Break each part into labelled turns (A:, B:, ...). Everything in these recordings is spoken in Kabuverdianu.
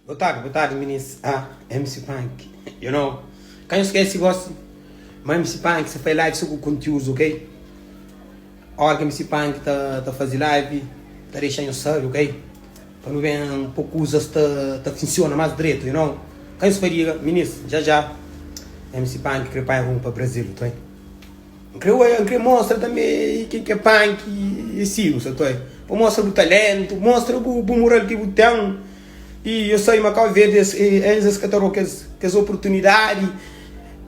A: Boa tarde, boa tarde minis Ah, MC Punk You know Ka nhos skese gosi Ma MC Punk sa fai live so ku kontiúdu, ok? Ora ki MC Punk ta ta faze live Ta dexa nhos sabe, ok? Pa nu ben po kuzas ta ta funsiona más dretu, you know Ka nhos fadiga minis Já já MC Punk kre panha rumu pa Brasil, ok? N kre oia, N kre mostra tanbe ken ki é panki i si bu sa ta oia. Pa mostra bu talentu, mostra bu bu mural ki bu ten. I yo sabe ma Kau Verdi es es es ka ta dau kes kes oportunidadi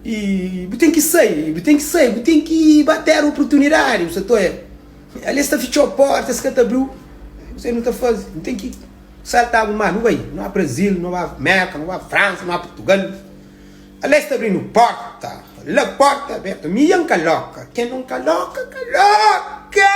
A: i bu ten ki sai, bu ten ki sai, bu ten ki ba ter oportunidadi bu sa ta oia. Ali es ta fitxau porta, es ka ta abriu, kuzê nu ta faze? Nu ten ki salta bu mar, nu bai, nu ba Brazil, nu ba Merka, nu ba Fransa, nu ba Portugal. Ala es ta abrinu porta, la porta abertu, mi N ka loka, ken non ka loka, ka loka!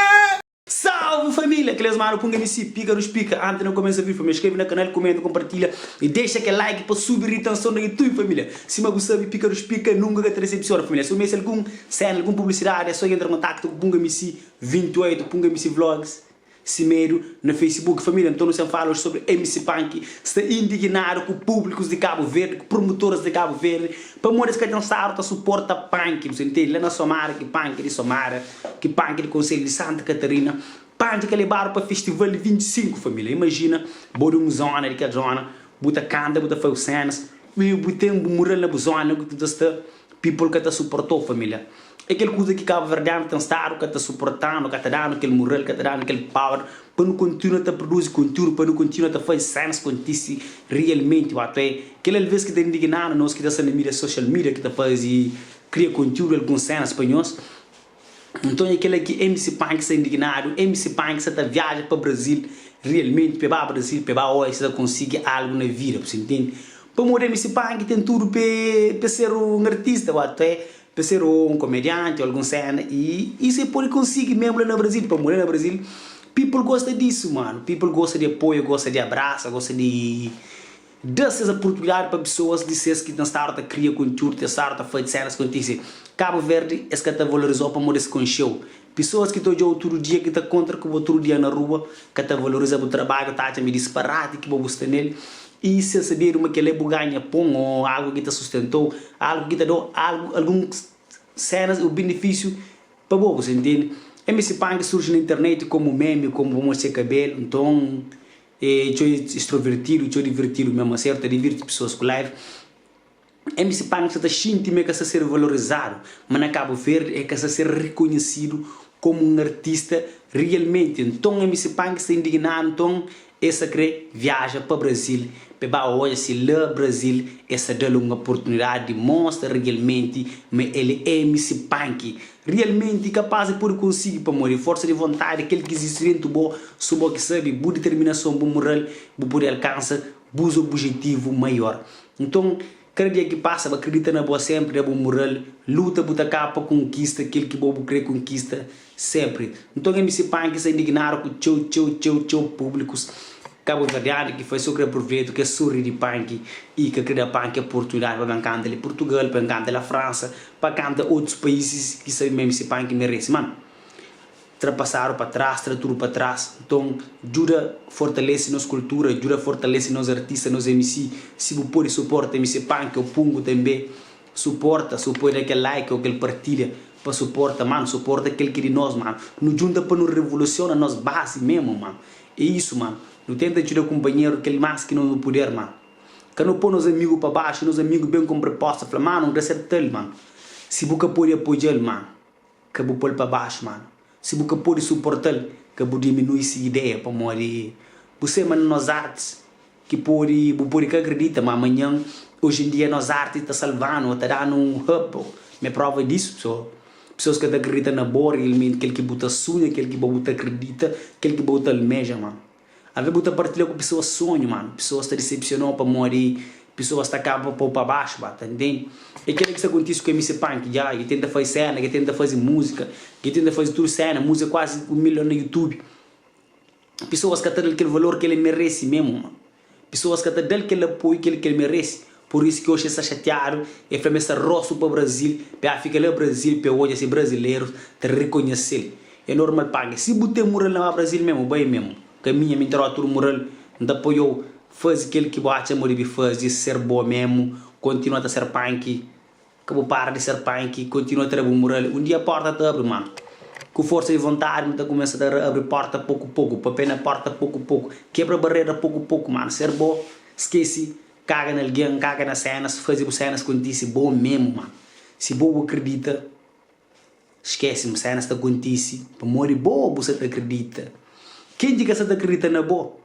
B: Salve família! Kel es manu punga MC pika dus pika Antes na kumesa vídeo família Skrebe na kanal, kumenta, kompartilha E dexa kel like pa subi ritenson na YouTube família Sima bu sabi pika dus pika nunka ka ta decepciona família Si bu meste algun sena, algun publicidade é so entra em kontaktu ku Punga MC 28 Punga MC Vlogs Simedu na Facebook Família Nton nu sen fala oji sobri MC Panki sta indignadu ku públikus di Kabu Verdi ku promotoras di Kabu Verdi pamodi es ka ten stadu ta suporta Panki bu sa intende la na Somada ki Panki di Somada ki Panki di Konselhu di Santa Katarina Panki ka lebadu pa festival di 25 família imajina bo di un zona di kel zona bu ta kanta bu ta fai bu senas i bu ten bu mural na bu zona ku ta sta People ka ta suportou família. É kel kuza ki kabuverdianu ten stadu ka ta suportanu, ka ta danu kel mural, ka ta danu kel power pa nu kontinua ta produzi kontiúdu, pa nu kontinua ta faze sénas kontise rialmenti. Watu é kel alvês ki ta indignanu nos ki ta sta na mídia social media ki ta faze kria kontiúdu alguns sénas pa nhos. Nton é kela ki MC Panki sta indignadu, MC Panki sta ta viaja pa Brazil realmenti pa e ba Brazil pa e ba oja si ta konsigi algu na vida bu sa intende? Pamodi MC Panki ten tudu pa e ser un artista o ate pa e ser un komedianti o algun sena i isu e pode konsigi mesmu la na Brazil pamodi la na Brazil people gosta disu manu, people gosta di apoia, gosta di abrasa, gosta di Da ses oportunidadi pa pesoas di ses ki ten stadu ta kria kontiúdu, ten stadu ta faze sénas kontise. Kabu Verdi es ka ta valorizau pamodi es konxeu. Pesoas ki ta odjau tudu dia, ki ta kontra ku bo tudu dia na rua, ka ta valoriza bu trabadju, ta atxa ma é disparati ki bo bu sta nel. I sen sabedu ma kel-la é bu ganha pon ô algu ki ta sustentau, algu ki ta dau algu, algun sénas ô benefísiu pa bo, bu sa intende? MC Panki surji na internet komu meme, komu pamodi se kabelu, nton. É txeu extrovertidu, txeu divertidu mesmu aseru, ta divirti pesoas ku live. MC Punk sa ta xinti ma e ka sta ser valorizadu, ma na Kabu Verdi e ka sta ser rikonhesidu komu un artista rialmenti. Nton MC Punk sta indignadu, nton e sta kre viaja pa Brazil pa e ba odja si la Brazil e sta da-l un oportunidadi di mostra rialmenti ma el é MC Punk. Rialmenti kapaz di pode konsigi pamodi forsa di vontadi kel ki izisti dentu bo so bo ki sabi bu diterminason bu mural bu pode alkansa bus obijetivu maior nton kada dia ki pasa ba kridita na bo senpri da bu mural luta bu ta kaba pa konkista kel ki bo bu kre konkista senpri nton MC Panki sta indignadu ku txeu txeu txeu txeu publikus Kabuverdianu ki fai so kre pruvetu ke surri di Panki i ka kre da Panki oportunidadi pa ben kanta li Purtugal pa ben kanta la Fransa Pa kanta otus paísis ki sabe ma MC Panki merese. Man, tra pasadu pa tras, tra tudu pa tras. Nton, djuda fortalese nos kultura, djuda fortalese nos artista, nos MC. Si bu pode suporta MC Panki ô Pungu tanbe, suporta. Si bu pode da kel like ô kel partilha pa suporta, manu, suporta kel ki di nos, manu. Nu djunta pa nu revolusiona nos bazi memu, manu. É isu, manu. Nu tenta djuda kunpanheru kel más ki nos nu puder, manu. Ka nu pô nos amigu pa baxu, nos amigu ben ku un proposta, fla, Manu, N kre serta-l, manu. Si bu ka pode apoia-l, manu, ka bu pô-l pa baxu, manu. Si bu ka pode suporta-l, ka bu diminui se ideia, pamodi bu sabe ma na nos artis ki pode, bu pode ka akredita, ma amanhan, oji en dia nos arti ta salva-nu ô ta da-nu un up, mi é prova disu, pesoa. Pesoas ka ta akredita na bo realmenti, kel ki bu ta sunha, kel ki bo bu ta akredita, kel ki bo ta almeja, manu. Alvês bu ta partilha ku pesoas sonhu, manu, pesoas ta disepsionou pamodi pesoas ta kaba pa pou pa baxu, ba ta ntende? É kela ki sta kontise ku MC Panki dja, ki tenta faze sena, ki tenta faze múzika, ki tenta faze tudu sena, múzika kuazi 1 milhon na YouTube, pesoas ka ta dal kel valor ki el merese mesmu, manu. Pesoas ka ta dal kel apoiu ki el ki el merese, pur isu ki oxi el sta xatiadu, el fla ma el sta rostu pa Brazil, pa el fika la Brazil pa el odja si brazilerus ta rikonhese-l. É normal panki. Si bu ten mural na ba Brazil memu, bai memu. Kaminha mi N ta dau tudu mural, N ta apoiou. Faze kel ki bu atxa ma bu debe faze, ser bo memu, kontinua ta ser panki, ka bu para di ser panki, kontinua ta da bu mural, un dia porta ta abri manu. Ku forsa di vontadi nu ta kumesa ta abri porta poku poku, papia na porta poku poku, kebra barera poku poku manu, ser bo, skese kaga na algen, kaga na senas, faze bu senas kontise bo memu manu. Si bo bu akredita. Skese ma senas ta kontise pamodi bo bu sa ta kridita. Ken ki ka sa ta kridita na bo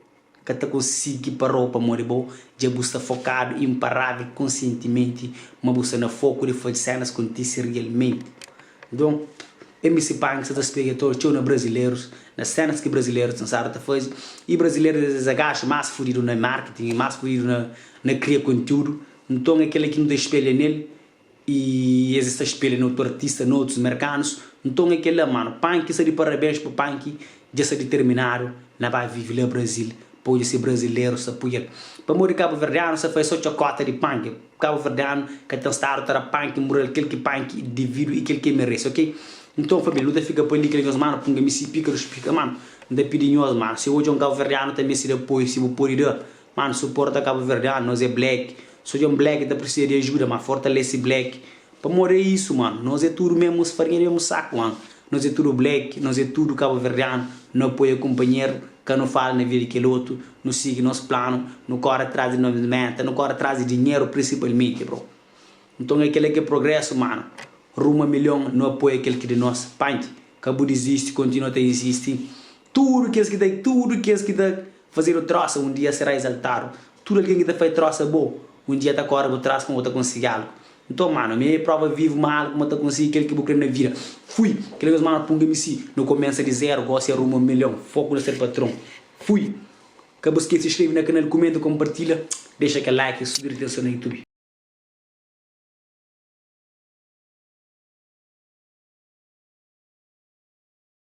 B: ka ta konsigi para-u pamodi bo dja bu sta fokadu inparável konsientimenti ma bu sta na foku di faze senas kontise rialmenti. Nton, MC Punk sa ta spega txeu txeu na brazilerus, na senas ki brazilerus ta stadu ta faze i brazilerus es é gaxu más fudidu na marketing, más fudidu na kria kontiúdu. Nton é kel-la ki nu ta spelha nel. I es sta spelha na otu artista, na otus merkanus. Nton é kel-la, manu. Panki sta di parabens pa Panki dja sta diterminadu na ba vive la Brazil pa odja si brazilerus ta apoia-l. Pamodi kabuverdianu sta faze so txokota di Panki. Kabuverdianu ka ten stadu ta da Panki mural kel ki Panki dividu i kel ki e merese, ok? Nton família, nu ta fika pa li kel nhos manu punga mi si pika dus pika. Manu, N ta pidi nhos, manu, si odja un kabuverdianu ta meste di apoiu, si bu pode da, Mano suporta cabo verdeano nos é black so dja um black ta precisa de ajuda ma fortalece black pamodi é isso mano nos é tudo mesmo farinha de mesmo saco mano nos é tudo black nos é tudo cabo verdeano no apoia companheiro ka no fala na vida de kel oto no sigui nos plano no core atrás de nos meta no core atrás de dinheiro principalmente bro nton é kela ke progresso mano rumo a milhon no apoia kel ki de nos panki ka bu desisti continua ta insisti tudo kes ki ta tudo kes ki ta Fazedu trosa un dia será exaltadu. Tudu algen ki ta fai trosa bo, un dia ta kore bu tras ma bu ta konsigi algu. Nton, manu, mi é prova vivu ma algu ma ta konsigi kel ki bu kre na vida. Fui! Kel nhos manu punga mi si, nu komensa di zeru, gosi aruma un milhon. Foku na ser patron. Fui! Ka bu skese inskreve na kanal, kumenta, konpartilha, dexa kel like, subi ritenson na YouTube.